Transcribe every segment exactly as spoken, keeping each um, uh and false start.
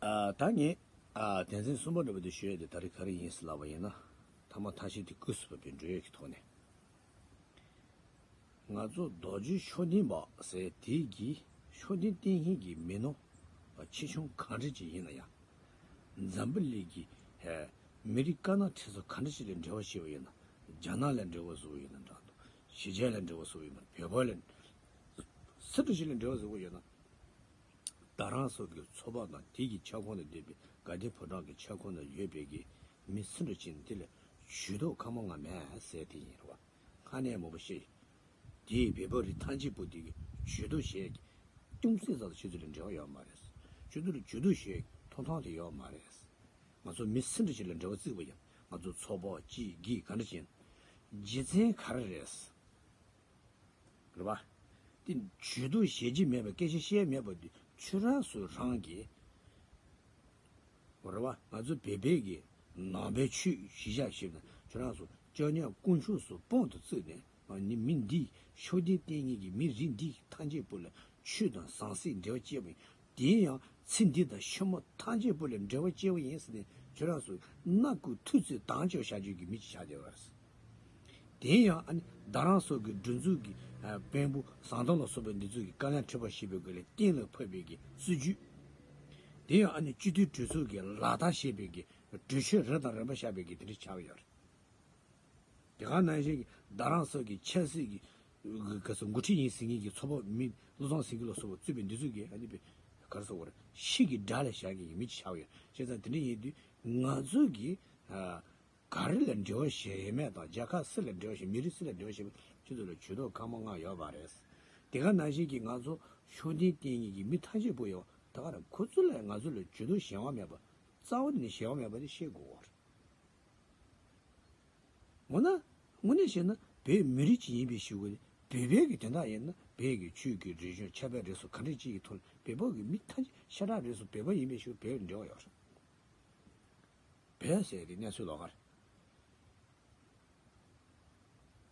ཨ། ད་ངས་ཨ་དོན་ཚན་གསུམ་པ་འདྲ་པོ་དེ་ཞུ་ཡས་དེ་ད་རེས་ག་རེ་ཡིན་ཟེར་ལབ་པ་ཡིན་ན། ཐ་མ་ཐ་ཤལ་དེ་སྐུ་གསུམ་པའི་འགྲོ་ཡས་ཀྱི་ཐོག་ནས། ང་ཚོ་རྡོ་རྗེ་ཤུགས་ལྡན་པ་ཟེར་དེ་གི་ཤུགས་ལྡན་བསྟེན་མཁན་གྱི་མི་ནོར་ཆེ་ཆུང་ག་འདྲ་ཅིག་ཡིན་ན་ཡང་། འཛམ་བུ་གླིང་གི་ཧེ་མི་རིགས་དཀར་ནག་ཁྲི་ཚོ་ག་འདྲ་ཅིག་ལ་འབྲེལ་བ་བྱས་པ་ཡིན་ན། རྒྱ་ནག་ལ་འབྲེལ་བ་བཟོ་བ་ཡིན་ན་འདྲ་འདུག་གཞིས་བྱེས་ལ་འབྲེལ་བ་བཟོ་བ་ཡིན་ན། བོད་པ་ལ་སུ་འདྲ་ཞིག་ལ་འབྲེལ་བ་བཟོ་བ་ཡོད་ན། ད་རང་སོགས་ཀྱི་ཚོགས་པ་དང་དེ་གི་ཁྱབ་ཁོངས་ལ་འདུས་པའི་དགའ་ལྡན་ཕོ་བྲང་གི་ཁྱབ་ཁོངས་ན་ཡོད་པའི་གི་མི་སུ་འདྲ་ཅིག་དེ་ལ་ཇུས་གཏོགས་ཁ་མ་ང་མེད་ཟེར་དེ་ཡིན་རེད་བ། ཁ་ནས་མང་པོ་བཤད། དེའི་བོད་པ་རིགས་ཐམས་ཅད་པོ་དེ་གི་ཇུས་གཏོགས་བྱེད་ཀྱི་ཅུང་ཟད་ཙམ་ཁྱེད་ཚོ་ལ་འབྲེལ་བ་ཡོད་མ་རེད། ཁྱེད་ཚོ་ལ་ཇུས་གཏོགས་བྱེད་ཀྱི་ཐོབ་ཐང་དེ་ཡོད་མ་རེད། ང་ཚོ་མི་སུ་འདྲ་ཞིག་ལ་འབྲེལ་བ་བརྩིས་པ་ཡིན། ང་ཚོ་ཚོགས་པ་སྤྱི་སྒེར་ག་འདྲ་ཅིག་ཡིན། རྒྱུ་མཚན་ག་རེ་རེད། རེད་བ། དེ་ཇུས་གཏོགས་བྱེད་ཀྱི་མེད་པ། སྐད་ཆ་བཤད་མེད་པ་དེ་ཁྱོད་རང་ཚོ་རང་གིས། རེད་བ། ང་ཚོ་བོད་པའི་གི་ནང་པའི་ཆོས་གཞི་བཞག་བྱས་ན། ཁྱོད་རང་ཚོ་ལྕགས་ཉམས་དཀོན་མཆོག་གསུམ་དཔང་དུ་བཙུགས་ནས། ཨ་ནི་མི་འདི་ཤུགས་ལྡན་བསྟེན་མཁན་གྱི་མི་རིགས་འདི་ཐམས་ཅད་པོ་ལ་ཆོས་དང་ཟང་ཟིང་འབྲེལ་བ་བཅད་པ་ཡིན། དེ་ཡང་ཚེ་འདི་དང་ཕྱི་མ་ཐམས་ཅད་པོ་ལ་འབྲེལ་བ་བཅད་པ་ཡིན་ཟེར་ནས། ཁྱོད་རང་ཚོ་སྣ་ཁུག་ཐུག་ཚོད་དང་བཅོས་བྱ་རྒྱུ་གི་མི་ཅིག་ཆགས་བསྡད་པ་རེད། དེ་ཡང་ཨ་ནི་རྡ་རམ་ས་ལ་གི་སྒྲིག་འཛུགས་ཀྱི་ཨ་དཔོན་པོ་ཟམ་གདོང་ལ་སོགས་པའི་འདི་ཚོ་གི་དཀའ་ལས་ཁྲོད་པ་ཞེས་པའི་སྒོ་ལས་གཏན་ལ་ཕབ་པའི་གི་སྲིད་ཇུས། དེ་ཡང་ཨ་ནི་སྤྱི་འཐུས་གྲོས་ཚོགས་ཀྱི་ལག་བསྟར་བྱས་པའི་གི་གྲོས་ཆོད་རེ་དང་རིམ་པ་བཞག་པའི་གི་དེ་འདྲ་ཆགས་ཡོད་རེད། དེ་ག་ནང་བཞིན་གྱི་རྡ་རམ་ས་ལ་གི་ཆབ་སྲིད་ཀྱི་ག་ས་འགོ་ཁྲིད་ཡིན་ཟེར་མཁན་གྱི་ཚོགས་པ་མི་བློ་བཟང་སེང་གེ་ལ་སོགས་པ་གཙོས་པའི་འདི་ཚོ་གིས་ཨ་ནི་པའི་ག་རེ་ཟེར་དགོས་རེད། ཤི་གི་དགྲ་ལ་བཞག་མཁན་གྱི་མི་ཅིག་ཆགས་ཡོད། བྱས་ཙང་དེ་འདྲ་ཡིན་དུས་ང་ཚོ་གི་ཨ་ག་རེ་ལ་འབྲེལ་བ་བྱས་མེད་དང་། རྒྱལ་ཁབ་སུ་ལ་འབྲེལ་བ་བྱས། མི་རིགས་སུ་ལ་འབྲེལ་བ་བྱས་པ། ཁྱེད་ཚོ་ལ་ཇུས་གཏོགས་ཁ་མ་ང་ཡོད་པ་རེད། དེ་ག་ནང་བཞིན་གྱི་ང་ཚོ་ཤུགས་ལྡན་བསྟེན་མཁན་གྱི་མི་ཐམས་ཅད་པོ་ཡོད། ད་ག་རང་ཁོ་ཚོ་ལ་ང་ཚོ་ལ་ཇུས་གཏོགས་གཞན་དབང་མེད་པ། རྩ་བ་ནས་གཞན་དབང་མེད་པ་དེ་ཤེས་དགོས་པ་རེད། འོ་ན། དངོས་གནས་བཤད་ན་བོད་མི་རིགས་ཅིག་ཡིན་པའི་གཞུག་གུ་ནས། བོད་པའི་གི་དོན་དག་ཡིན་ན། བོད་ཀྱི་ཆོས་ཀྱི་རིག་གཞུང་ཆབ་དཔལ་རིག་གསུམ་ག་འདྲ་ཅིག་གི་ཐོག་ནས་བོད་པ་གི་མི་ཐམས་ཅད་ཤ་ཁྲག་རིགས་གསུམ་བོད་པ་ཡིན་པའི་གཞུག་གུ་བོད་འབྲེལ་བ་ཡོད་རེད། བོད་ཟེར་དེ་གནས་ཚུལ་ལོགས་ཀ་རེད།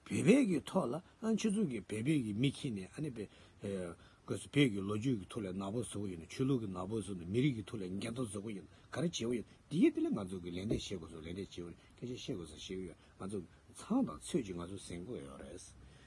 བོད་པའི་གི་ཐོག་ལ་ཨ་ཁྱེད་ཚོ་གི་བོད་པའི་གི་མི་ཁྱེར་ནས་ཨ་ནི་བོད་ཨེ་ག་ས་བོད་ཀྱི་ལོ་རྒྱུས་ཀྱི་ཐོག་ལ་ནག་པོ་བཟོ་གི་ཡོད་ན། ཆོས་ལུགས་ཀྱི་ནག་པོ་བཟོ་ན། མི་རིགས་ཀྱི་ཐོག་ལ་འགལ་ཟླ་བཟོ་གི་ཡོད་ན། ག་རེ་བྱེད་གི་ཡོད་ན། དེ་གི་དེ་ལ་ང་ཚོ་གི་ལན་འདེབས་བྱེད་དགོས་སོ། ལན་འདེབས་བྱེད་དགོས། སྐད་ཆ་བཤད་དགོས་སོ། བཤད་གི་ཡོད། ང་ཚོ་མཚམས་དང་ཚོད་ཅིག་ང་ཚོ་ཟིན་དགོས་ཡོད་རེད། བྱས་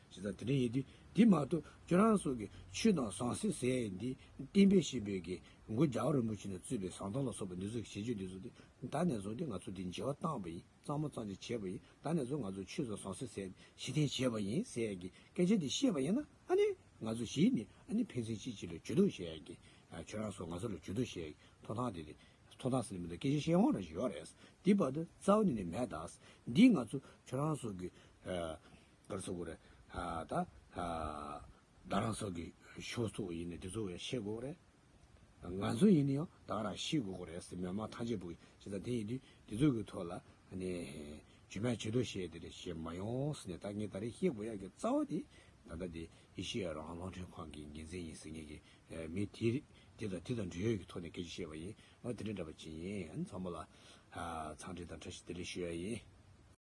ཙང་དེ་འདྲ་ཡིན་དུས་དེ་མ་གཏོགས་ཁྱོད་རང་ཚོ་གི་ཆོས་དང་ཟང་ཟིང་ཟེར་ཡས་འདི་གཏན་འབེབས་བྱེད་པའི་གི་མགོ་རྒྱལ་བ་རིན་པོ་ཆེ་ནས་གཙོས་པའི་ཟམ་གདོང་ལ་སོགས་པ་འདི་ཚོ་གི་བྱེད་སྤྱོད་འདི་ཚོ་དེ་ད་ནས་བཟུང་སྟེ་ང་ཚོ་འདི་འགྱེལ་བ་བཏང་བ་ཡིན། གཙང་མ་གཙང་རྐྱང་བྱས་པ་ཡིན། ད་ནས་བཟུང་ང་ཚོ་ཆོས་དང་ཟང་ཟིང་ཟེར་ཡས་འདི་ཕྱིར་འཐེན་བྱས་པ་ཡིན་ཟེར་ཡས་ཀྱི་སྐད་ཆ་འདི་བཤད་པ་ཡིན་ན། ཨ་ནི་ང་ཚོ་གཞི་ནས་ཨ་ནི་ཕན་ཚུན་གཅིག་གཅིག་ལ་ཇུས་གཏོགས་བྱེད་ཡས་ཀྱི། ཨ་ཁྱོད་རང་ཚོ་ང་ཚོ་ལ་ཇུས་གཏོགས་བྱེད་ཡས་ཀྱི་ཐོབ་ཐང་དེ་དེ། ཐོབ་ཐང་ཟེར་ནས་མི་འདུག་སྐད་ཆ་བཤད་དབང་རང་ཞིག་ཡོད་རེད། འདི་བར་དུ་རྩ་བ་ནས་ནས་མེད་ད། འདི་ང་ཚོ་ཁྱོད་རང་ཚོ་གི་ཨ་ག་རེ་ཟེར་དགོས་རེད། ཨ་ད་ཨ་རྡ་རམ་ས་ལ་གི་ཤོག་ཚོགས་ཡིན་ནའི་འདི་ཚོ་བས་ཤེས་དགོས་རེད། ང་ཚོ་ཡིན་ན་ཡང་ད་ག་རང་ཤེས་དགོས་རེད་ཟེར། མི་མང་ཐམས་ཅད་པོ་གི། བྱས་ཙང་དེ་ཡིན་དུས་འདི་ཚོ་གི་ཐོག་ལ་ནས་ཇུས་མེད་ཇུས་གཏོགས་བྱས་དེ་འདྲ་བྱེད་མ་ཡོང་ཟེར་ནས། ད་ངས་ད་རེས་བཤད་དགོས་ཡག་གི་རྩ་བ་དེ་ད་ལྟ་དེ་ཨེ་ཤེ་ཡ་རང་དབང་རླུང་འཕྲིན་ཁང་གི་འགན་འཛིན་ཡིན་ཟེར་མཁན་གྱི་མི་དེ་རེད། དེ་དང་དེ་དང་འབྲེལ་ཡོད་ཀྱི་ཐོག་ནས་སྐད་ཆ་བཤད་པ་ཡིན། ཨ་དེ་འདྲ་འདྲ་པོ་ཅིག་ཡིན། ཨ་ནི་ཚང་མ་ལ་ཨ་འཚམས་འདྲི་དང་བཀྲ་ཤིས་བདེ་ལེགས་ཞུ་ཡ་ཡིན།